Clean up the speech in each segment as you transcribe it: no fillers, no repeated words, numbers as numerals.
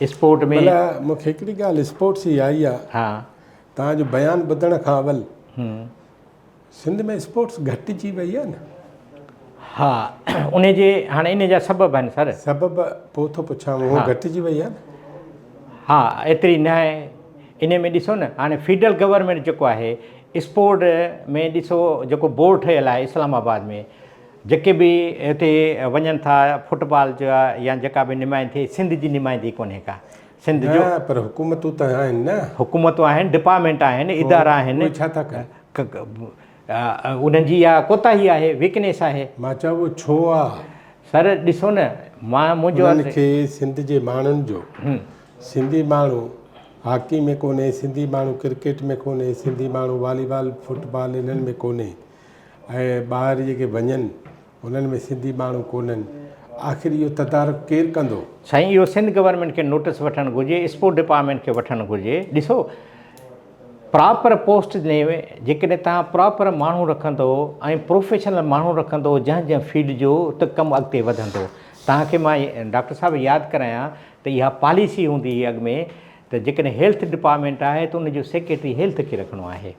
Sport ۾. ڀلا مون کي هڪڙي ڳالهه اسپورٽس جي آئي آ. ها. توهان جو بيان ٻڌڻ کان اول سنڌ ۾ اسپورٽس گهٽجي وئي آ نه. ها ان جي هاڻي ان جا سبب آهن سر. سبب پوء ٿو پڇان اهو گهٽجي وئي آ نه. ها ايتري نه آهي ان ۾ ڏسو نه هاڻي فيڊرل گورنمينٽ جيڪو آهي اسپورٽ ۾ ڏسو جيڪو بورڊ ٺهيل آهي اسلام آباد ۾ جيڪي به هتي وڃن ٿا فٽبال جا يا جيڪا به نمائندي ٿئي سنڌ جي نمائندي ڪونهي ڪا سنڌ جو نه پر حڪومتون ته آهن نه. حڪومتون آهن ڊپارٽمينٽ آهن ادارا آهن اهي ڇا ٿا ڪن. انهن جي اها ڪوتاهي آهي ويڪنيس آهي. مان چوان اهو ڇو آ. سر ڏسو نه مان منهنجو انهن کي سنڌ جي ماڻهن جو سنڌي ماڻهو هاڪي ۾ ڪونهي سنڌي ماڻهو ڪرڪيٽ ۾ ڪونهي سنڌي ماڻهو والي بال فٽ بال انهن ۾ ڪونهي ۽ ٻاهر جيڪي وڃن انهن ۾ سنڌي ماڻهو ڪونهن آخر اهو تدارڪ ڪير ڪندو؟ سائين اهو سنڌ گورنمينٽ کي نوٽس وٺڻ گهرجي اسپورٽ ڊپارٽمينٽ کي وٺڻ گهرجي ڏسو پراپر پوسٽ ۾ جيڪڏهن توهان پراپر ماڻهو رکندو ۽ پروفيشنل ماڻهو رکندو جنهن جنهن فيلڊ جو ته ڪم اڳتي وڌندو توهان کي مان ڊاڪٽر صاحب ياد ڪرايان ته اها پاليسي هوندي هئي اڳ ۾ ته جيڪڏهن هيلٿ ڊپارٽمينٽ آهي ته ان جو سيڪريٽري هيلٿ کي رکڻو آهي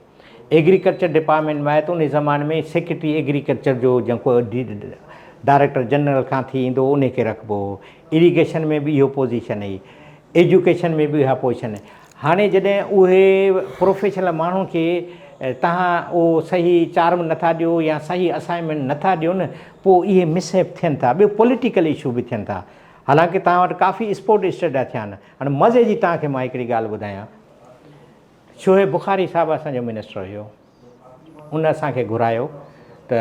ايگريڪلچر ڊپارٽمينٽ ۾ آهي ته ان زماني ۾ سيڪريٽري ايگريڪلچر جو جيڪو ڊائريڪٽر جنرل کان ٿي ايندو هو ان کي رکبو هو اريگيشن ۾ به اهو پوزيشن هئي ايجوڪيشن ۾ به اها پوزيشن هاڻي جڏهن اهي پروفيشنل ماڻهن کي تهان اهو صحيح چارم نٿا ڏيو يا صحيح اسائنمينٽ نٿا ڏيو نه پوء اهي مس هيپ ٿين ٿا ٻيو پوليٽيڪل اشو به ٿين ٿا حالانڪه توهان وٽ ڪافي اسپورٽ اسٽيڊا ٿيا آهن هاڻي مزي جي توهان کي مان هڪڙي ڳالهه ٻڌايان شعيب بخاري صاحب اسان جو منسٽر هيو ان اسان کي گهرايو ته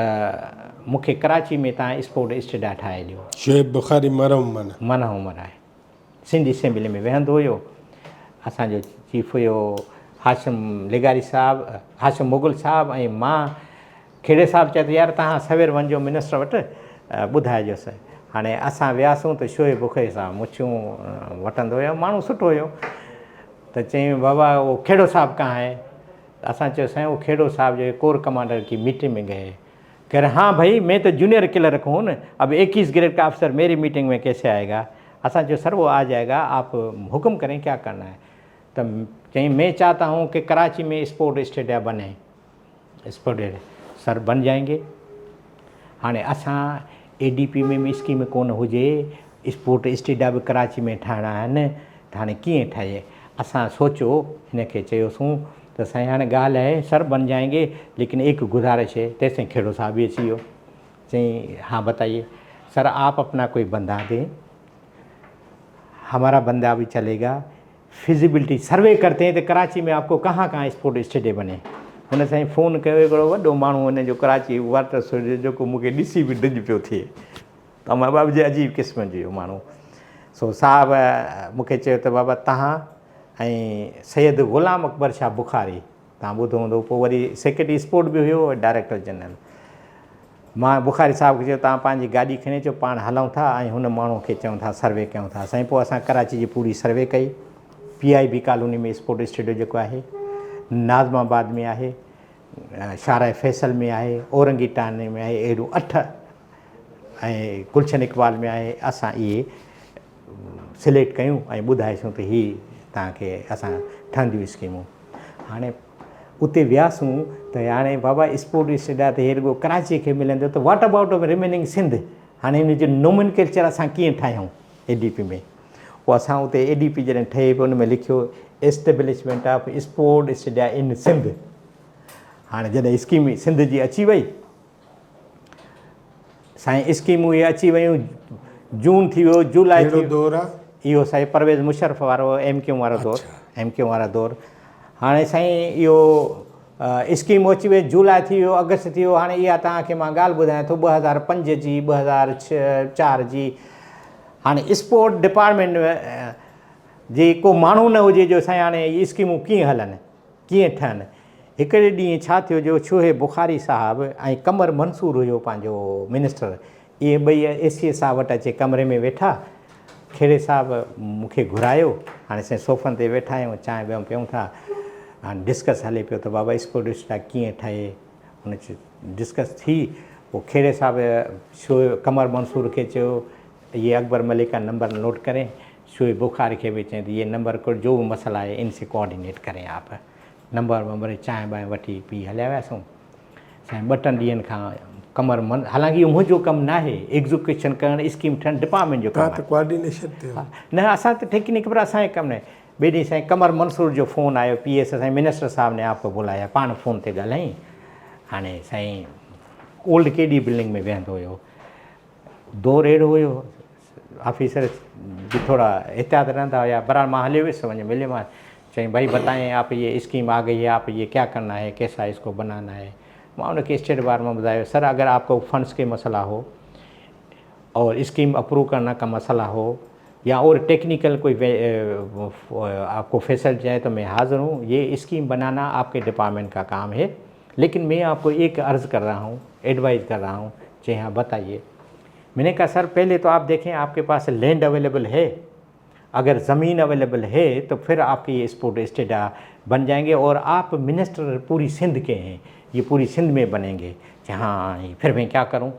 مون کي ڪراچي ۾ توهان اسپورٽ اسٽيڊا ٺاهي ڏيو. شعيب بخاري مرحوم معنيٰ. مرحوم آهي. سنڌ اسيمبلي ۾ ويهندو هيو. اسان جو چيف هيو هاشم لغاري صاحب، هاشم مغل صاحب ۽ مان. کهڙي صاحب چيو ته يار توهان سوير وڃجو منسٽر وٽ ٻڌائجوس. هاڻي اسان وياسون ته شعيب بخاري صاحب مڇون وٽندو هيو، ماڻهو سٺو هيو. ته چيائين بابا وہ کهڙو صاحب ڪهان هي؟ ته اسان چيو سائين وہ کهڙو صاحب جو هي ڪور ڪمانڊر ڪي ميٽنگ ۾ گئي هي. ڪهه رهي هان ڀئي مين تو جونيئر ڪلرڪ هون نه اب ايڪيس گريڊ ڪا افسر ميري ميٽنگ ۾ ڪيسي آئي گا؟ اسان چيو سر وہ آ جائي گا آپ حڪم ڪرين ڪيا ڪرنا هي؟ ته چيائين مين چاهتا هون ڪه ڪراچي ۾ اسپورٽ اسٽيڊيا بني. اسپورٽ سر بن جائين گي. هاڻي اسان اي ڊي پي ۾ به اسڪيم ڪونه هجي اسپورٽ اسٽيڊيا به ڪراچي ۾ ٺاهڻا آهن ته هاڻي ڪيئن ٺهي اسان سوچيو هن کي چيوسون ته سائين هاڻي ڳالهه آهي سر بن جائين گي ليڪن ايڪ گذارش هي تيسين کهڙو صاحب به اچي ويو چيائين ها بتائيي سر آپ اپنا ڪوئي بندا دين همارا بندا به چلي گا فزيبلٽي سروي ڪرتي هين ته ڪراچي ۾ آپ ڪو ڪهان ڪهان اسپورٽ اسٽيڊيم بني. هن سائين فون ڪيو هڪڙو وڏو ماڻهو هن جو ڪراچي واٽر سورس جو جيڪو مون کي ڏسي به ڊڄ پيو ٿئي ته مان بابا جي عجيب قسم جو اهو ماڻهو سو صاحب مون کي چيو ته بابا تهان ۽ سيد غلام اڪبر شاهه بخاري تهان ٻڌو هوندو پوء وري سيڪريٽري اسپورٽ به هيو ڊائريڪٽر جنرل مان بخاري صاحب کي چيو توهان پنهنجي گاڏي کڻي اچو پاڻ هلون ٿا ۽ هن ماڻهو کي چئون ٿا سروي ڪيون ٿا سائين پوء اسان ڪراچي جي پوري سروي ڪئي P I B colony ۾ sports studio جيڪو آهي ناظم آباد ۾ آهي شارع فيصل ۾ آهي اورنگي ٽائون ۾ آهي اهڙيون اٺ ۽ گلشن اقبال ۾ آهي اسان اهي سليڪٽ ڪيون ۽ ٻڌايسون ته هي توهان کي اسان ٺهنديون اسڪيمون هاڻي اتي وياسون ته هاڻي بابا اسپورٽ اسٽيڊيا ته هي رڳو ڪراچي کي ملندو ته واٽ ابائوٽ ريميننگ سنڌ هاڻي هن جو نومن ڪلچر اسان ڪيئن ٺاهيون اي ڊي پي ۾ پوء اسان اتي اي ڊي پي جڏهن ٺهي پيو ان ۾ لکيو establishment of sports stadia in Sindh هاڻي جڏهن اسڪيم سنڌ جي اچي وئي سائين اسڪيمون اهي اچي ويون جون ٿي ويو جولاء ٿي ڪهڙو دور آ؟ اهو سائين پرويز مشرف وارو ايم ڪيو وارو دور ايم ڪيو وارو دور هاڻي سائين اهو اسڪيم اچي وئي جولاء ٿي ويو اگست ٿي ويو هاڻي اها توهان کي مان ڳالهه ٻڌايان ٿو 2005 جي 2006 4 جي هاڻي اسپورٽ ڊپارٽمينٽ جي ڪو ماڻهو نه هجي جو سائين هاڻي اهي اسڪيمون ڪيئن هلن ڪيئن ٺهن. هڪڙي ڏينهن ڇا ٿيو جو ڇوهي بخاري صاحب ۽ قمر منصور هيو پنهنجو منسٽر، اهي ٻئي اي سي صاحب وٽ اچي ڪمري ۾ ويٺا. کهڙي صاحب مون کي گهرايو. هاڻي سائين صوفن تي ويٺا آهيون، چانهه ٻيون پيئون ٿا. هاڻي ڊسڪس هلي پيو ته بابا اسپورٽ اسٽا ڪيئن ٺهي. هن چيو ڊسڪس ٿي. پوء کهڙي صاحب شعيب قمر منصور کي چيو يي اڪبر ملڪ ڪا نمبر نوٽ ڪرين. شعيب بخاري کي به چيائين ته يي نمبر ڪر جو به مسئلا آهي ان سي ڪوآرڊينيٽ ڪرين آپ. نمبر ومبر چانهه بانهه وٺي پي هليا وياسون. سائين ٻه ٽن ڏينهن کان قمر من حالانڪه اهو منهنجو ڪم ناهي ايگزيڪيوشن ڪرڻ اسڪيم ٺهڻ ڊپارٽمينٽ جو ڪم آهي. توهان ته ڪوآرڊينيشن تي هو. نه اسان ته ٽيڪنيڪ پر اسان جو ڪم ناهي. ٻئي ڏينهن سائين قمر منصور جو فون آيو پي ايس سائين منسٽر صاحب ني آپ ڪو بلايا پاڻ فون تي ڳالهايائين. هاڻي سائين اولڊ ڪي ڊي بلڊنگ ۾ ويهندو هيو. دور اهڙو هيو آفيسر به ٿورا احتياط رهندا هيا بهرحال مان هليو ويس وڃي مليومانس چيائين ڀائي بتائين آپ يي اسڪيم آ گئي هي آپ يي ڪيا ڪرنا هي ڪيسا اسڪو بنانا هي مان ان کي اسٽيٽ بار مان ٻڌايو سر اگر آپ ڪو فنڊس ڪي مسئلا هو اور اسڪيم اپروو ڪرنا ڪا مسئلا هو يا اور ٽيڪنيڪل ڪوئي آپ ڪو فيسلٽي چاهي تو مين حاضر هون يي اسڪيم بنانا آپ ڪي ڊپارٽمينٽ ڪا ڪام هي ليڪن مين آپ ڪو ايڪ عرض ڪر رها هون ايڊوائز ڪر رها هون چيائين ها بتائيي مين ني ڪها سر پهلي تو آپ ديکين آپ ڪي پاس لينڊ اويليبل هي اگر زمين اويليبل هي تو ڦر آپ ڪي يي اسپورٽ اسٽيڊا بن جائين گي اور آپ منسٽر پوري سنڌ ڪي هين يي پوري سنڌ مين بنين گي چيائين ها ڦر مين ڪيا ڪرون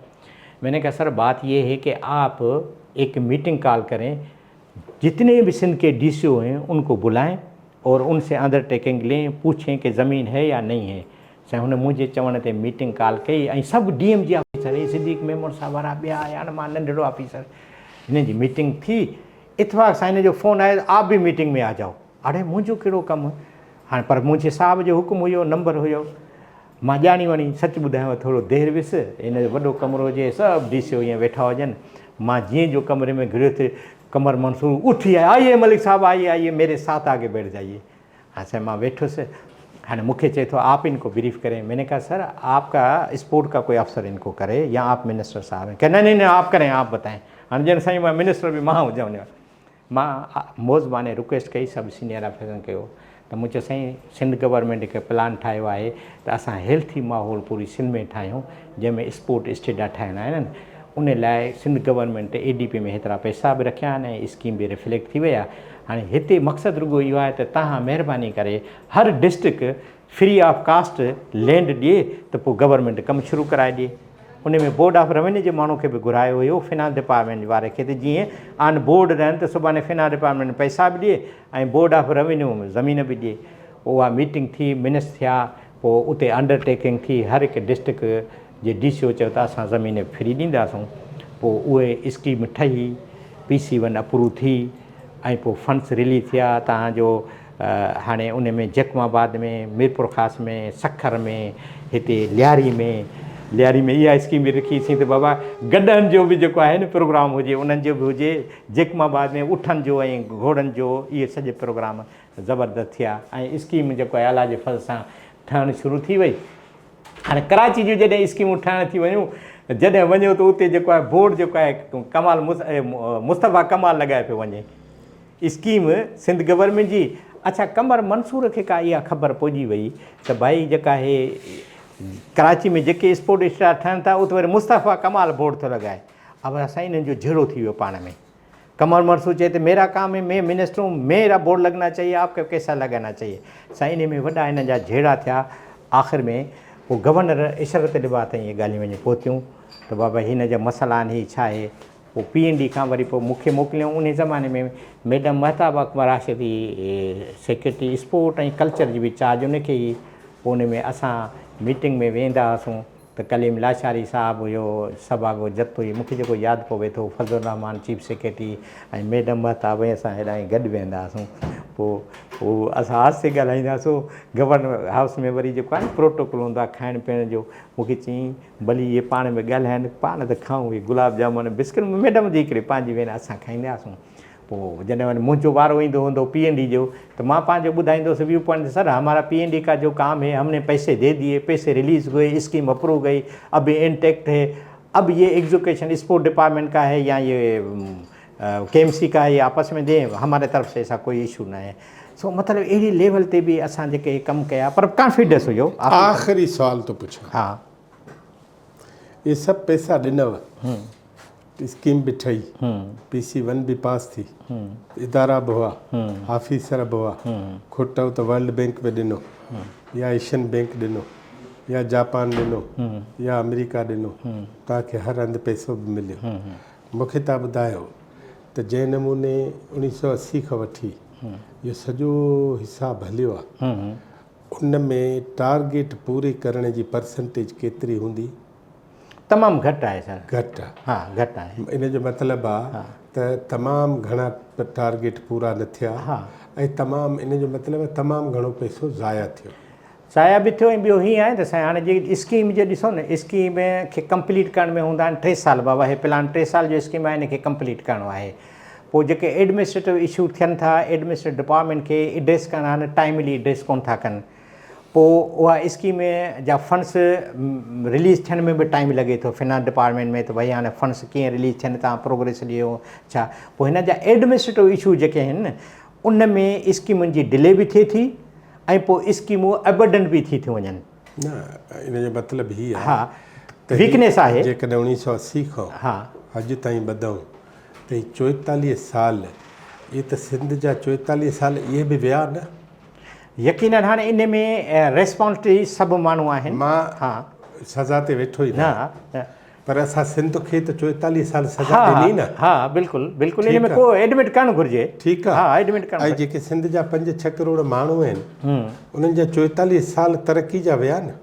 مين ني ڪها سر بات يي هي ڪي آپ ايڪ ميٽنگ ڪال ڪرين جتني به سنڌ ڪي ڊي سي او هين ان ڪو بلائين اور ان سي اندر ٽيڪنگ لين پوڇين ڪي زمين هي يا نهين هي سائين هن منهنجي چوڻ تي ميٽنگ ڪال ڪئي ۽ سڀ ڊي ايم جي آفيسر هي صديق ميمڻ صاحب وارا ٻيا آيا نه مان ننڍڙو آفيسر هنن جي ميٽنگ ٿي اتفاق سان هن جو فون آيو آپ به ميٽنگ ۾ آ جائو اڙي منهنجو ڪهڙو ڪم هاڻي پر منهنجي صاحب جو حڪم هيو نمبر هيو مان ڄاڻي واڻي سچ ٻڌايانو ٿورو دير ويس، هن جو وڏو ڪمرو هجي، سڀ ڊي سي او ائين ويٺا هجن، مان جيئن جو ڪمري ۾ گهڙيس ته قمر منصور اٿي آيو، آئيي ملڪ صاحب آئيي آئيي ميري ساٿ آگي بيٺ جائيي. هاڻ سائين مان ويٺس، هاڻي مون کي چئي ٿو آپ ان ڪو بريف ڪرين، مين ني ڪها سر آپ ڪا اسپورٽ ڪا ڪوئي افسر ان ڪو ڪري يا آپ منسٽر صاحب هين، ڪهه نه نه نه آپ ڪرين آپ بتائين، هاڻي ڄڻ سائين مان منسٽر به مان هجان ان وقت. مان موزباني رڪويسٽ ڪئي سڀ سينئر آفيسرن ڪيو ته مون چيو سائين سنڌ گورنمينٽ هڪ پلان ٺاهيو آهي ته اسان هيلٿي ماحول پوري سنڌ ۾ ٺاهيون جنهن ۾ اسپورٽ اسٽيڊا ٺاهڻا آهن ان لاء Sindh government A D P ۾ هيترا پئسا به رکيا آهن ۽ اسڪيم به ريفليڪٽ ٿي وئي آهي هاڻي هتي مقصد رڳو اهو آهي ته تهان مهرباني ڪري هر district free of cost land ڏئي ته پوء گورنمينٽ ڪم شروع ڪرائي ڏئي. ان ۾ بورڊ آف روينيو جي ماڻهو کي به گهرايو هيو فنانس ڊپارٽمينٽ واري کي ته جيئن آن بورڊ رهن ته سڀاڻي فنانس ڊپارٽمينٽ پئسا به ڏئي ۽ بورڊ آف روينيو زمين به ڏئي. پوء اها ميٽنگ ٿي منٽس ٿيا پوء اتي انڊر ٽيڪنگ ٿي هر هڪ ڊسٽرڪٽ جي ڊي سي او چيو ته اسان زمين فري ڏينداسون پوء اهي اسڪيم ٺهي پي سي ون اپروو ٿي ۽ پوء فنڊس رليز ٿيا تان جو هاڻي ان ۾ جيڪب آباد ۾ ميرپورخاص ۾ سکر ۾ هتي لياري ۾ لياري ۾ اها اسڪيم به رکي سين ته بابا گڏهن جو به جيڪو آهي نه پروگرام هجي انهن جو به هجي جيڪب آباد ۾ اٺن جو ۽ گهوڙن جو اهي سڄي پروگرام زبردست ٿيا ۽ اسڪيم جيڪو آهي الله جي فضل سان ٺهڻ شروع ٿي وئي هاڻي ڪراچي جون جڏهن اسڪيمون ٺهڻ ٿي ويون جڏهن وڃو ته اتي جيڪو آهي بورڊ جيڪو آهي ڪمال مصطفيٰ ڪمال لڳائي پيو وڃي اسڪيم سنڌ گورنمينٽ جي اڇا قمر منصور کي ڪا اها خبر پئجي وئي ته ڀائي جيڪا هي ڪراچي ۾ جيڪي اسپورٽ اسٽار ٺهن ٿا اتي وري مصطفيٰ ڪمال بورڊ ٿو لڳائي اب سائين انهن جو جهيڙو ٿي ويو پاڻ ۾ قمر منصور چئي ته ميرا ڪام هي مين منسٽر هون ميرا بورڊ لگنا چاهيي آپ ڪو ڪيسا لگانا چاهيي سائين انهي ۾ وڏا انهن جا جهيڙا ٿيا آخر ۾ پوء گورنر عشرت لبا تائين اهي ڳالهيون وڃي پهتيون ته بابا هن جا مسئلا آهن هي ڇا آهي پوء پي اين ڊي کان وري پوء مون کي موڪليائون انهي زماني ۾ madam Mehtab Akbar Rashidi secretary sport ۽ culture جي به چارج ان کي هئي پوء ان ۾ اسان ميٽنگ ۾ ويندا هئاسون ته ڪليم لاشاري صاحب هيو، سڀاڳو جتوئي، مون کي جيڪو ياد پوي ٿو، Fazal ur Rehman chief secretary ۽ madam Mehtab ۽ اسان هيڏانهن گڏ ويهندا هئاسون. پوء هو اسان آهستي ڳالهائيندا هئاسون. گورنر هائوس ۾ وري جيڪو آهي نه پروٽوڪول هوندو آهي کائڻ پيئڻ جو، مون کي چيائين ڀلي اهي پاڻ ۾ ڳالهائن، پاڻ ته کائون اهي گلاب جامن بسڪٽ. ميڊم جي هڪڙي پنهنجي ويهن اسان کائيندا هئاسون. پوء جڏهن وري منهنجو وارو ايندو هوندو پي اين ڊي جو ته مان پنهنجو ٻڌائيندو هوس ويو پوائنٽ سر همارا پي اين ڊي ڪا جو ڪام هي هم ني پئسي the ديي پئسي رليز هئي اسڪيم اپروو گئي اب انٽيڪٽ هي اب يي ايگزوڪيشن اسپورٽ ڊپارٽمينٽ ڪا هي يا يي ڪي ايم سي ڪا هي آپس ۾ the هماري طرف سي ايسا ڪوئي اشو نه هي سو مطلب اهڙي ليول تي به اسان جيڪي ڪم ڪيا پر ڪانفيڊنس هيو. آخري سوال ٿو پڇان. ها. اهي سڀ پئسا ڏنو. اسڪيم به ٺهي، پي سي ون به پاس ٿي، ادارا به هئا، آفيسر به هئا، کٽو ته ورلڊ بينڪ به ڏنو يا ايشين بينڪ ڏنو يا جاپان ڏنو يا آمريڪا ڏنو، توهان کي هر هنڌ پئسو به مليو. مون کي توهان ٻڌايو ته جنهن نموني اوڻيهه سؤ 80 کان وٺي اهو سڄو حساب هليو آهي ان ۾ ٽارگيٽ پوري ڪرڻ جي پرسنٽيج ڪيتري هوندي؟ تمام گهٽ آهي سر. گهٽ آهي. ها گهٽ آهي. ان جو مطلب آهي ته تمام گهڻا ٽارگيٽ پورا نه ٿيا ۽ تمام ان جو مطلب آهي تمام گهڻو پئسو ضايع ٿيو. ضايع به ٿيو ۽ ٻيو هيئن آهي ته سائين هاڻي جي اسڪيم جي ڏسو نه اسڪيم کي ڪمپليٽ ڪرڻ ۾ هوندا آهن 3 سال بابا هي پلان 3 سال جو اسڪيم آهي ان کي ڪمپليٽ ڪرڻو آهي پوء جيڪي ايڊمنسٽريٽو اشو ٿين ٿا ايڊمنسٽريٽو ڊپارٽمينٽ کي ايڊريس ڪرڻا آهن ٽائملي ايڊريس ڪونه ٿا ڪن پوء اها اسڪيم جا فنڊس رليز ٿيڻ ۾ به ٽائيم لڳي ٿو فنانس ڊپارٽمينٽ ۾ ته ڀئي هاڻي فنڊس ڪيئن رليز ٿين تان پروگريس ڏيو ڇا پوء هن جا ايڊمنسٽريٽو اشو جيڪي آهن ان ۾ اسڪيمن جي ڊلي به ٿئي ٿي ۽ پوء اسڪيمون ابينڊنڊ به ٿي ٿيون وڃن. نه ان جو مطلب هي آهي ها ته ويڪنيس آهي. جيڪڏهن 1980 کان اڄ تائين ٻڌون ته هي 44 سال اهي ته سنڌ جا 44 سال اهي به ويا نه. يقينن هاڻي ان ۾ ريسپانسٽي سڀ ماڻهو آهن. مان سزا تي ويٺو ئي ناهيان. پر اسان سنڌ کي ته 44 سال سزا ڏني نه. ها بلڪل بلڪل ان ۾ ڪو ايڊمٽ ڪرڻ گهرجي. ٺيڪ آ ها ايڊمٽ ڪرڻ ۽ جيڪي سنڌ جا 5 6 ڪروڙ ماڻهو آهن انهن جا 44 سال ترقي جا ويا نه.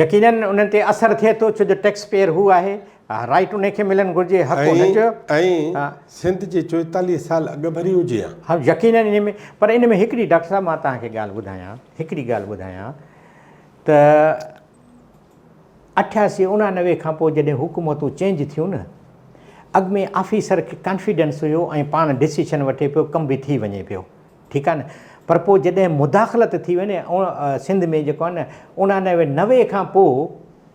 يقينن انهن تي اثر ٿئي ٿو ڇو جو ٽيڪس پيئر هو آهي رائيٽ انهي کي ملڻ گهرجي حق انهن جو. ۽ سنڌ جي 44 سال اڳ ڀري هجي ها. ها يقينن ان ۾ پر ان ۾ هڪڙي ڊاڪٽر صاحب مان توهان کي ڳالهه ٻڌايان هڪڙي ڳالهه ٻڌايان ته 88 89 کان پوء جڏهن حڪومتون چينج ٿيون نه اڳ ۾ آفيسر کي ڪانفيڊنس هيو ۽ پاڻ ڊسيشن وٺي پيو ڪم به ٿي وڃي پيو ٺيڪ آهي نه پر پوء جڏهن مداخلت ٿي وئي نه سنڌ ۾ جيڪو آهي نه 89 90 کان پوء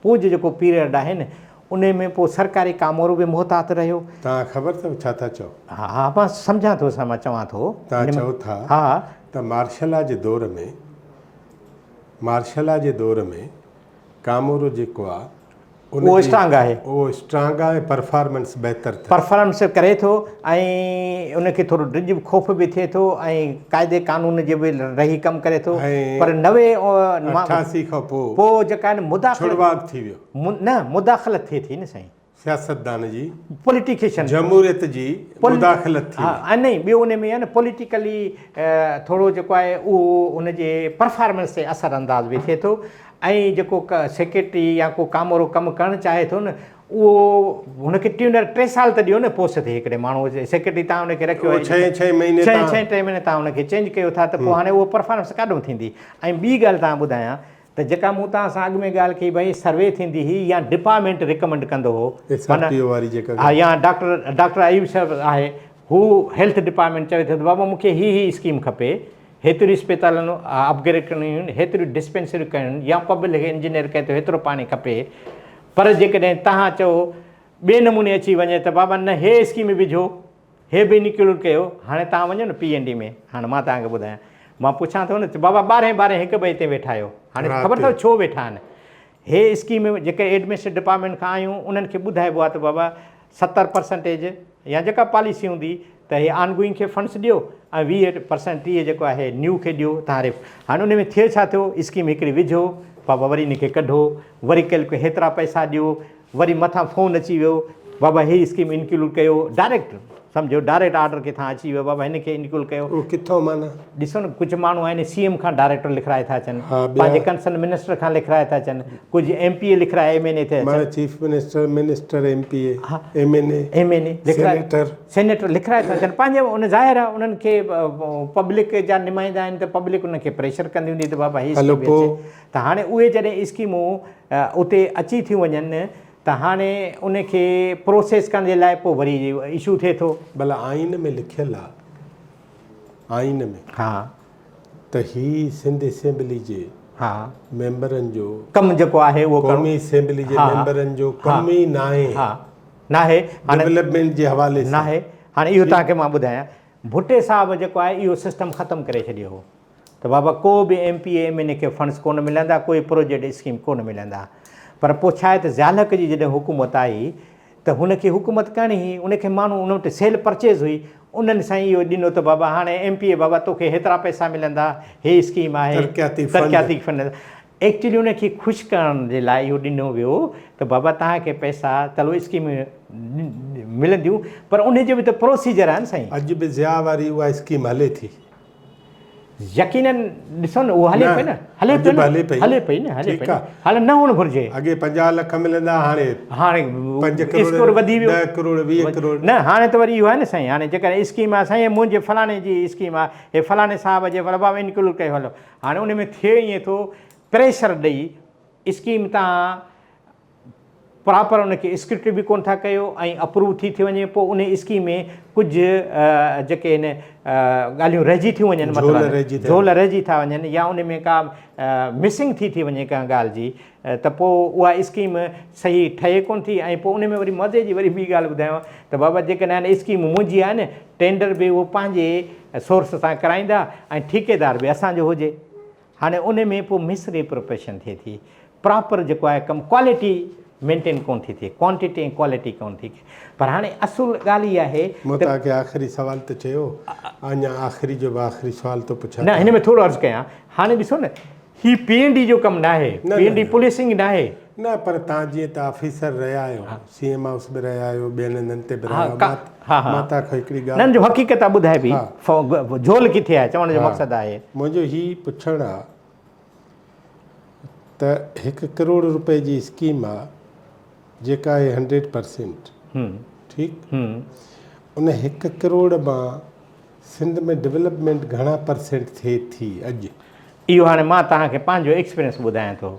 پوء جو جيڪو پيريڊ آهي نه ان ۾ پوء سرڪاري ڪامورو به محتاط رهيو. توهان خبر اٿو ڇا ٿا چئو؟ ها ها مان سمجهان ٿو سر مان چوان ٿو. توهان چئو ٿا ته مارشلا جي دور ۾ مارشلا جي دور ۾ ڪامورو جيڪو آ ان اهو اسٽرانگ آهي. اهو اسٽرانگ آ ۽ پرفارمنس بهتر اٿس. پرفارمنس ڪري ٿو ۽ ان کي ٿورو ڊڄ به خوف به ٿئي ٿو ۽ قاعدي قانون جي به رهي ڪم ڪري ٿو پر 90 88 کان پوء پوء جيڪا آهن مداخلت ڇڙواڳ ٿي ويو. نه مداخلت ٿئي ٿي نه سائين. سياستدان جي پوليٽيڪيشن جمهوريت جي مداخلت ٿي ها ۽ نه ٻيو ان ۾ آهي نه پوليٽيڪلي ٿورو جيڪو آهي اهو ان جي پرفارمنس تي اثر انداز به ٿئي ٿو ۽ جيڪو سيڪريٽري يا ڪو ڪامورو ڪم ڪرڻ چاهي ٿو نه اهو هن کي ٽيونر 3 سال ته ڏيو نه پوسٽ تي هڪڙي ماڻهو سيڪريٽري تان ان کي رکيو آهي ڇهين ڇهين مهيني ڇهين ڇهين ٽي مهيني تان ان کي چينج ڪيو ٿا ته پوء هاڻي اهو پرفارمنس ڪاڏو ٿيندي ۽ ٻي ڳالهه تان ٻڌايان ته جيڪا مون توهان سان اڳ ۾ ڳالهه ڪئي ڀئي سروي ٿيندي هئي يا ڊپارٽمينٽ ريڪمنڊ ڪندو هو ايس آر پي او واري جيڪا ها يا ڊاڪٽر ڊاڪٽر ايوب صاحب آهي هو هيلٿ ڊپارٽمينٽ چوي ٿو ته بابا مون کي هي هي اسڪيم کپي هيتريون اسپتالن اپگريڊ ڪرڻيون آهن هيتريون ڊسپينسريون ڪرڻيون آهن يا پبلڪ انجنيئر ڪهي ٿو هيترو پاڻي کپي پر جيڪڏهن توهان چئو ٻئي نموني اچي وڃي ته بابا نه هي اسڪيم وجهو هي به انڪلوڊ ڪيو، هاڻي توهان وڃو نه پي اين ڊي ۾، هاڻي مان توهان کي ٻڌايان، مان پڇان ٿو نه ته بابا ٻارهين ٻارهين هڪ ٻئي تي ويٺا آهيو، هاڻي خبر اٿو ڇو ويٺا آهن؟ هي اسڪيم جيڪي ايڊمنسٽريٽو ڊپارٽمينٽ کان آيون انهن کي ٻڌائبو آهي ته بابا 70 پرسنٽيج يا جيڪا پاليسي هوندي ته هي آن گوئنگ کي فنڊس ڏيو ۽ 20 پرسنٽ 30 جيڪو آهي نيو کي ڏيو توهان ريف هاڻي ان ۾ ٿئي ڇا ٿيو اسڪيم هڪڙي وجهو بابا وري ان کي ڪڍو وري ڪيلڪو هيترا پئسا ڏيو وري مٿان فون اچي ويو بابا هي اسڪيم انڪلوڊ ڪيو ڊائريڪٽ سمجهو ڊائريڪٽ آرڊر ڪٿان اچي ويو بابا هن کي انڪلوڊ ڪيو. اهو ڪٿان معنيٰ؟ ڏسو نه ڪجهه ماڻهو آهن سي ايم کان ڊائريڪٽ لکرائي ٿا اچن پنهنجي ڪنسرن منسٽر کان لکرائي ٿا اچن ڪجهه ايم پي اي لکرائي ايم اين اي ٿي اچن. معنيٰ chief minister, minister, M P A, M N A, M N A, senator. Senator لکرائي ٿا اچن پنهنجي ان ظاهر آهي انهن کي پبلڪ جا نمائندا آهن ته پبلڪ انهن کي پريشر ڪندي هوندي ته بابا هي اسڪيم اچي ته هاڻي اهي جڏهن اسڪيمون اتي اچي ٿيون وڃن ته هاڻي ان کي پروسيس ڪرڻ جي لاء پوء وري اشو ٿئي ٿو. ڀلا آئين ۾ لکيل آ آئين ۾ ها ته هي سنڌ اسيمبلي جي ها ميمبرن جو ڪم جيڪو آهي اهو قومي اسيمبلي جي ميمبرن جو ڪم ئي ناهي ها ناهي هاڻي ڊولپمينٽ جي حوالي سان ناهي هاڻي اهو توهان کي مان ٻڌايان ڀٽي صاحب جيڪو آهي اهو سسٽم ختم ڪري ڇڏيو هو ته بابا ڪو به M P A M N A کي فنڊس ڪونه ملندا ڪوئي پروجيڪٽ اسڪيم ڪونه ملندا پر پوء ڇا آهي ته ضياء الحق جي جڏهن حڪومت آئي ته هن کي حڪومت ڪرڻي هئي ان کي ماڻهو ان وٽ سيل پرچيز هئي انهن سائين اهو ڏنو ته بابا هاڻي ايم پي اي بابا توکي هيترا پئسا ملندا هي اسڪيم آهي ترقياتي فنڊ. ايڪچولي ان کي خوش ڪرڻ جي لاء اهو ڏنو ويو ته بابا توهان کي پئسا چلو اسڪيمون ملنديون پر ان جو به ته پروسيجر آهي نه سائين. اڄ به ضياء واري اها اسڪيم هلي ٿي. يقينن ڏسو نه اهو هلي پئي نه هلي پئي نه هلي پئي نه هلي پئي نه هاڻي نه هئڻ گهرجي. اڳي 50 لک ملندا هاڻي هاڻي 5 ڪروڙ وڌي ويو 10 ڪروڙ 20 ڪروڙ نه هاڻي ته وري اهو آهي نه سائين هاڻي جيڪڏهن اسڪيم آهي سائين منهنجي فلاڻي جي اسڪيم آهي هي فلاڻي صاحب جي بابا انڪلوڊ ڪيو هلو هاڻي ان ۾ ٿئي ائين ٿو پريشر ڏئي اسڪيم تان پراپر ان کي اسڪرپٽ به ڪون ٿا ڪيو ۽ اپروو ٿي ٿي وڃي پوء ان اسڪيم ۾ ڪجهه جيڪي آهن ڳالهيون رهجي ٿيون وڃن مطلب جهول رهجي ٿا وڃن يا ان ۾ ڪا مسنگ ٿي ٿي وڃي ڪنهن ڳالهه جي ته پوء اها اسڪيم صحيح ٺهي ڪون ٿي ۽ پوء ان ۾ وري مزي جي وري ٻي ڳالهه ٻڌايان ته بابا جيڪڏهن اسڪيم منهنجي آهي نه ٽينڊر به اهو پنهنجي سورس سان ڪرائيندا ۽ ٺيڪيدار به اسان جو هجي هاڻي ان ۾ پوء مس ريپروپريشن ٿئي ٿي پراپر جيڪو آهي ڪم ڪوالٽي مينٽين ڪون ٿي ٿئي ڪوانٽيٽي ۽ ڪوالٽي ڪون ٿي ٿئي پر هاڻي اصل ڳالهه اها آهي مون توهان کي آخري سوال ته چيو اڃا آخري جو به آخري سوال ٿو پڇان نه هن ۾ ٿورو عرض ڪيان هاڻي ڏسو نه هي پي اين ڊي جو ڪم ناهي پي اين ڊي پوليسنگ ناهي. نه پر توهان جيئن ته آفيسر رهيا آهيو سي ايم هائوس به رهيا آهيو ٻين هنڌن تي به رهيا آهيو مان توهان کان هڪڙي ڳالهه نه جو حقيقت آهي ٻڌائبي جهول ڪٿي آهي چوڻ جو مقصد آهي. منهنجو هي پڇڻ آهي ته هڪ ڪروڙ روپئي جي اسڪيم آهي جيڪا آهي هنڊريڊ پرسينٽ ٺيڪ ان هڪ ڪروڙ مان سنڌ ۾ ڊولپمينٽ گهڻا پرسينٽ ٿئي ٿي اڄ؟ اهو هاڻي مان توهان کي پنهنجو ايڪسپيرينس ٻڌايان ٿو.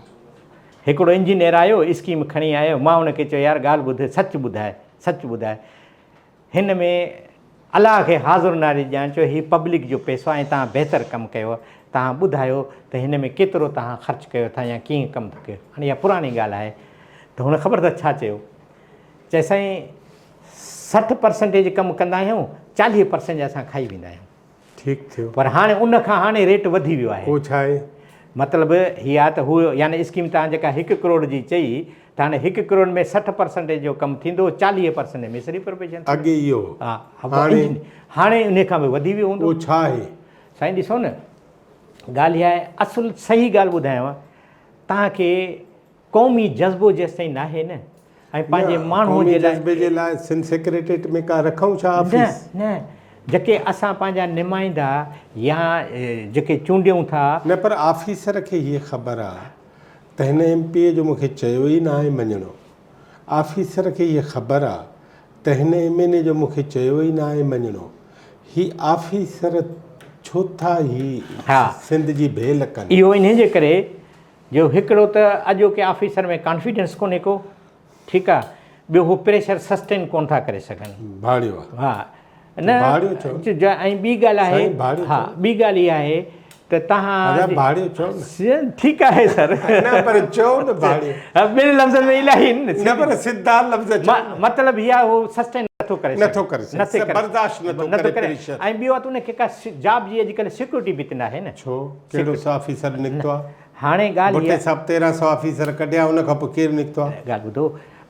هڪڙو انجنيئر آيو، اسڪيم کڻي آيو، مان ان کي چيو يار ڳالهه ٻڌ، سچ ٻڌاء، سچ ٻڌاء. هن ۾ الله کي حاضر ناظر ڄاڻ چيو هي پبلڪ جو پئسو آهي ۽ توهان بهتر ڪم ڪيو، توهان ٻڌايو ته هن ۾ ڪيترو توهان خرچ ڪيو اٿا يا ڪيئن ڪم ٿا ڪيو. هاڻي اها پراڻي ڳالهه آهي ته هن خبر اٿس ڇا چيو؟ چيس سائين 60 پرسنٽيج ڪم ڪندا آهيون، 40 پرسنٽ اسان کائي ويندا آهيون. ٺيڪ ٿيو. پر هاڻي ان کان هاڻي ريٽ وڌي ويو آهي. پوء ڇا آهي؟ مطلب هي آهي ته هو يعني اسڪيم توهان جيڪا هڪ ڪروڙ جي چئي ته هاڻي هڪ ڪروڙ ۾ 60 پرسنٽيج جو ڪم ٿيندو 40 پرسنٽ مس ريپروپيشن ٿيندو. اڳي اهو هو. ها هاڻي؟ هاڻي انهي کان به وڌي ويو هوندو. اهو ڇا آهي؟ سائين ڏسو نه ڳالهه اها آهي اصل صحيح ڳالهه ٻڌايانو توهان کي قومي جذبو جيستائين ناهي نه ۽ پنهنجي ماڻهو جي لاء قومي جذبي جي لاء سنڌ سيڪريٽريٽ ۾ ڪا رکون ڇا آفيس؟ نه نه جيڪي اسان پنهنجا نمائندا يا جيڪي چونڊيون ٿا. نه پر آفيسر کي هيء خبر آ ته هن ايم پي اي جو مون کي چيو ئي ناهي مڃڻو. آفيسر کي هيء خبر آ ته هن ايم اين اي جو مون کي چيو ئي ناهي مڃڻو. هي آفيسر ڇو ٿا هي سنڌ جي ڀيل ڪن؟ اهو انهي جي ڪري جو هڪڙو ته اڄوڪي آفيسر ۾ ڪانفيڊنس ڪونهي ڪو ٺيڪ آ ٻيو هو پريشر سسٽين ڪون ٿا ڪري سگهن. ڀاڙيو آ. ها نه ڀاڙيو چئو. ۽ ٻي ڳالهه آهي سائين ڀاڙيو ها چئو. ٻي ڳالهه اها آهي ته تهان ادا ڀاڙيو چئو نه. ٺيڪ آهي سر. نه پر چئو نه ڀاڙيو. ها ٻن لفظن ۾ الاهي آهن نه پر سڌا لفظ چئو نه. مطلب هي آهي هو سسٽين نٿو ڪري سگهي. نٿو ڪري سگهي برداشت نٿو ڪري پريشر. ۽ ٻيو آهي ته ان کي ڪا جاب جي اڄڪلهه سيڪيورٽي به ته ناهي نه. ڇو ڪهڙو سو آفيسر نڪتو آ؟ هاڻي ڳالهه ڀٽي صاحب 13 سو آفيسر ڪڍيا ان کان پوء ڪير نڪتو آ؟ ڳالهه ٻڌو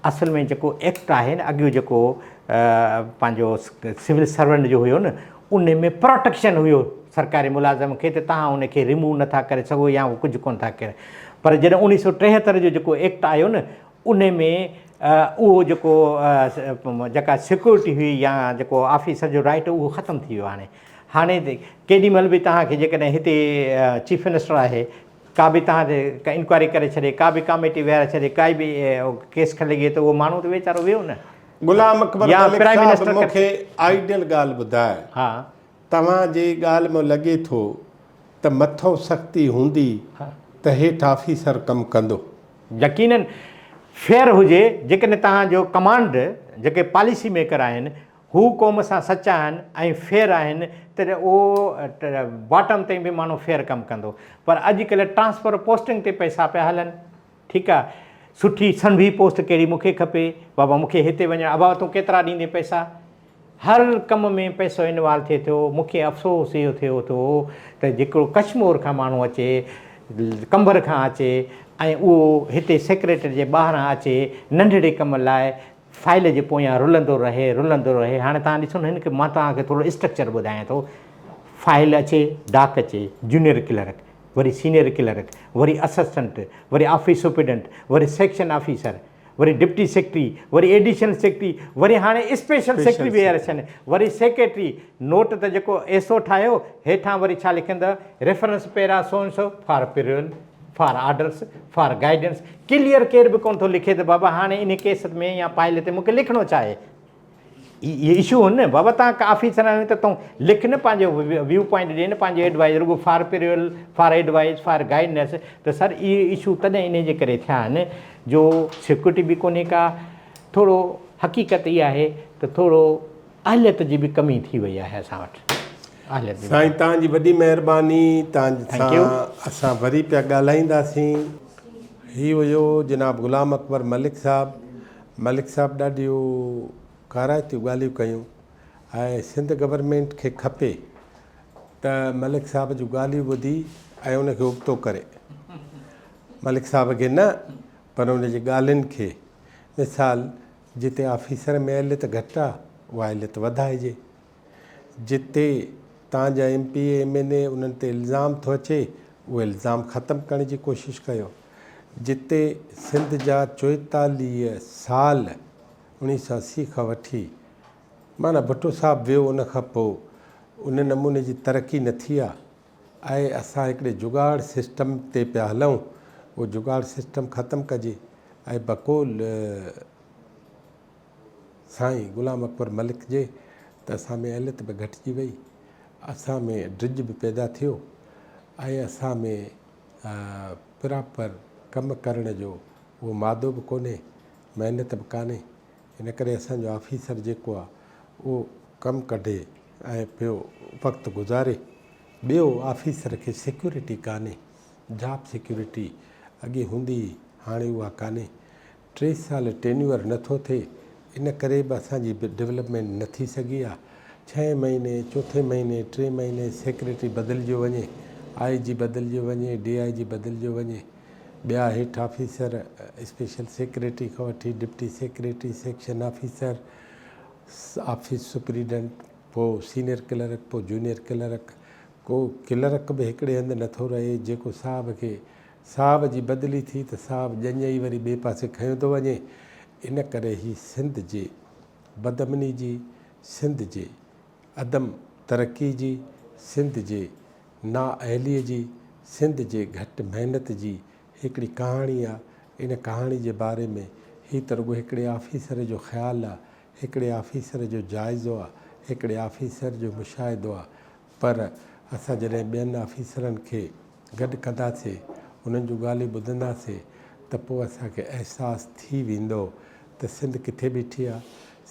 اصل ۾ جيڪو ايڪٽ آهي نه اڳيون جيڪو پنهنجو سول سرونٽ جو هيو نه ان ۾ پروٽيڪشن هيو سرڪاري ملازم کي ته تهان ان کي ريموو نٿا ڪري سگهو يا ڪجهه ڪونه ٿا ڪري پر جڏهن 1973 جو جيڪو ايڪٽ آيو نه ان ۾ اهو جيڪو جيڪا سيڪيورٽي هئي يا جيڪو آفيسر جو رائٽ اهو ختم ٿي ويو هاڻي هاڻي ڪيڏي مهل به توهان کي جيڪڏهن هتي چيف منسٽر آهي ڪا به توهان تي ڪا انڪوائري ڪري ڇڏي ڪا به ڪاميٽي ويهاري ڇڏي ڪائي به ڪيس کلي گئي ته اهو ماڻهو ته ويچارو ويو نه. غلام اڪبر يا ملڪ پرائم صاحب منسٽر مون کي آئيڊيل ڳالهه ٻڌاء. ها. توهان جي ڳالهه مان لڳي ٿو ته مٿئون سختي هوندي ته هيٺ آفيسر ڪم ڪندو. يقينن فيئر هجي جيڪڏهن توهان جو ڪمانڊ جيڪي پاليسي ميڪر آهن هو قوم سان سچا آهن ۽ فيئر آهن ته اهو باٽم تائين به ماڻهو فيئر ڪم ڪندو پر اڄ ڪلهه ٽرانسفر پوسٽنگ تي پئسا پيا هلن ٺيڪ آ سٺي سنڀي پوسٽ ڪهڙي مون کي کپي بابا مون کي هتي وڃڻ ابا تون ڪيترا ڏيندين پئسا هر ڪم ۾ پئسو انوالو ٿئي ٿو مون کي افسوس اهو ٿئي ٿو ته جيڪو ڪشمور کان ماڻهو اچي قمبر کان اچي ۽ اهو هتي سيڪريٽري جي ٻاهران اچي ننڍڙي ڪم لاء فائل جي پويان رلندو رهي رلندو رهي هاڻي توهان ڏسو نه هن کي مان توهان کي ٿورو اسٽرڪچر ٻڌايان ٿو فائل اچي ڊاڪ اچي جونيئر ڪلرڪ وري سينئر ڪلرڪ، وري اسسٽنٽ، وري آفيس سپريڊنٽ، وري سيڪشن آفيسر، وري ڊپٽي سيڪريٽري، وري ايڊيشنل سيڪريٽري، وري هاڻي اسپيشل سيڪريٽري به اچن، وري سيڪريٽري، نوٽ ته جيڪو ايس او ٺاهيو، هيٺان وري ڇا لکندو، reference para so and so for approval, for orders, for guidance, clear ڪير به ڪونه ٿو لکي ته بابا هاڻي انهي ڪيس ۾ يا فائل تي مونکي لکڻو ڇا آهي. اهي اشو هن نه بابا تان ڪا آفيسر آهيو ته تون لک نه پنهنجو ويو پوائنٽ ڏي نه پنهنجو ايڊوائز رڳو for approval for advice for guidance ته سر اهي اشو تڏهن انهي جي ڪري ٿيا آهن جو سيڪيورٽي به ڪونهي ڪا ٿورو حقيقت اها آهي ته ٿورو اهليت جي به ڪمي ٿي وئي آهي اسان وٽ اهليت جي سائين توهان جي وڏي مهرباني توهان سان اسان وري پيا ڳالهائينداسين. هي هيو جناب غلام اڪبر ملڪ صاحب ملڪ صاحب ڏاڍيون ڪارائتيون ڳالهيون ڪيون ۽ سنڌ گورنمينٽ کي کپي ته ملڪ صاحب جون ڳالهيون ٻڌي ۽ ان کي ابتو ڪري ملڪ صاحب کي نه پر ان جي ڳالهين کي مثال جتي آفيسر ۾ اهليت گهٽ آ اها اهليت وڌائجي جتي تان جا M P A M N A انهن تي الزام ٿو اچي اهو الزام ختم ڪرڻ جي ڪوشش ڪيو جتي سنڌ جا 44 سال 1980 کان وٺي معنيٰ ڀٽو صاحب ويو ان کان پوء ان نموني جي ترقي نه ٿي آ ۽ اسان هڪڙي جگاڙ سسٽم تي پيا هلون اهو جگاڙ سسٽم ختم ڪجي ۽ بقول سائين غلام اڪبر ملڪ جي ته اسان ۾ اهليت به گهٽجي وئي، اسان ۾ ڊڄ به پيدا ٿيو ۽ اسان ۾ پراپر ڪم ڪرڻ جو اهو مادو به ڪونهي، محنت به ڪانهي، ان ڪري اسان جو آفيسر جيڪو آ اهو ڪم ڪڍي ۽ پيو وقت گذاري. ٻيو آفيسر کي سيڪيورٽي ڪانهي، جاب سيڪيورٽي اڳي هوندي هئي، هاڻي اها ڪانهي. ٽي سال ٽينيوئر نه ٿو ٿئي ان ڪري به اسان جي ڊولپمينٽ نه ٿي سگهي آ. ڇهين مهيني، چوٿين مهيني، ٽئين مهيني سيڪريٽري بدلجيو وڃي، آء جي بدلجيو وڃي، ڊي I جي بدلجيو وڃي، ٻيا هيٺ آفيسر اسپيشل سيڪريٽري کان وٺي deputy secretary, section officer, office superintendent, پوء سينيئر ڪلرڪ، پوء جونيئر ڪلرڪ، ڪو ڪلرڪ به هڪڙي هنڌ نه ٿو رهي جيڪو صاحب کي صاحب جي بدلي ٿي ته صاحب ڄڃ ئي وري ٻئي پاسي کنيو ٿو وڃي. ان ڪري هي سنڌ جي بدامني جي، سنڌ جي عدم ترقي جي، سنڌ جي نااهلي جي، سنڌ جي گهٽ محنت جي هڪڙي ڪهاڻي آ. ان ڪهاڻي جي باري ۾ هي ته رڳو هڪڙي آفيسر جو خيال آ، هڪڙي آفيسر جو جائزو آ، هڪڙي آفيسر جو مشاهدو آ پر اسان جڏهن ٻين آفيسرن کي گڏ ڪنداسين، انهن جون ڳالهيون ٻڌنداسين ته پوء اسان کي احساس ٿي ويندو ته سنڌ ڪٿي بيٺي آ،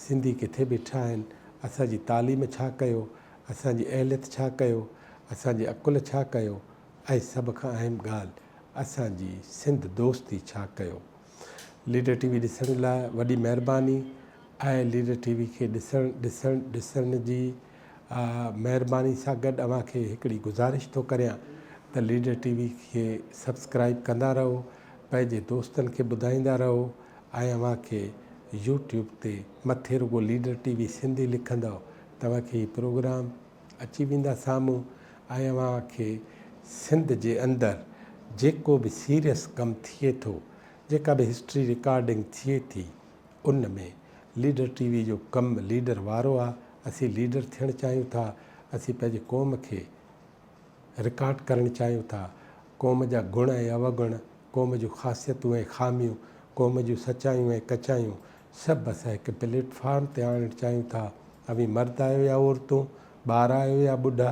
سنڌي ڪٿي بيٺا آهن، اسان جي تعليم ڇا ڪيو، اسان جي اهليت ڇا ڪيو، اسان جي عقل ڇا ڪيو ۽ سڀ کان اهم ڳالهه اسان جي سنڌ دوستي ڇا ڪيو. ليڊر ٽي وي ڏسڻ لاء وڏي مهرباني ۽ ليڊر ٽي وي کي ڏسڻ ڏسڻ ڏسڻ جي مهرباني سان گڏ اوهان کي هڪڙي گذارش ٿو ڪريان ته ليڊر ٽي وي کي سبسڪرائيب ڪندا رهو پنهنجي دوستن کي ٻڌائيندا رهو ۽ اوهان کي يوٽيوب تي مٿي رڳو ليڊر ٽي وي سنڌي لکندؤ ته اوهان کي هي پروگرام اچي ويندا سامهون ۽ اوهان کي سنڌ جي اندر جيڪو به سيريس ڪم ٿئي ٿو جيڪا به هسٽري رڪارڊنگ ٿئي ٿي ان ۾ ليڊر ٽي وي جو ڪم ليڊر وارو آ اسين ليڊر ٿيڻ چاهيون ٿا اسين پنهنجي قوم کي رڪارڊ ڪرڻ چاهيون ٿا قوم جا گڻ ۽ اوگڻ قوم جون خاصيتون ۽ خاميون قوم جون سچايون ۽ ڪچايون سڀ اسان هڪ پليٽ فارم تي آڻڻ چاهيون ٿا اوهين مرد آهيو يا عورتون ٻار آهيو يا ٻڍا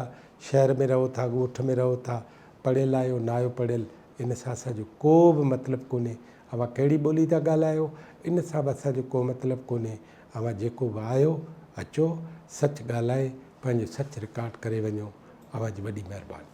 شهر ۾ رهو ٿا ڳوٺ ۾ رهو ٿا پڙهيل آهيو ناهيو پڙهيل ان سان اسان جو ڪو به مطلب ڪونهي اوهان ڪهڙي ٻولي ٿا ڳالهايو ان سان به اسان جو ڪو مطلب ڪونهي اوهان جيڪو به آهيو اچو سچ ڳالهائي پنهنجو سچ رڪارڊ ڪري وڃو اوهان جي وڏي مهرباني.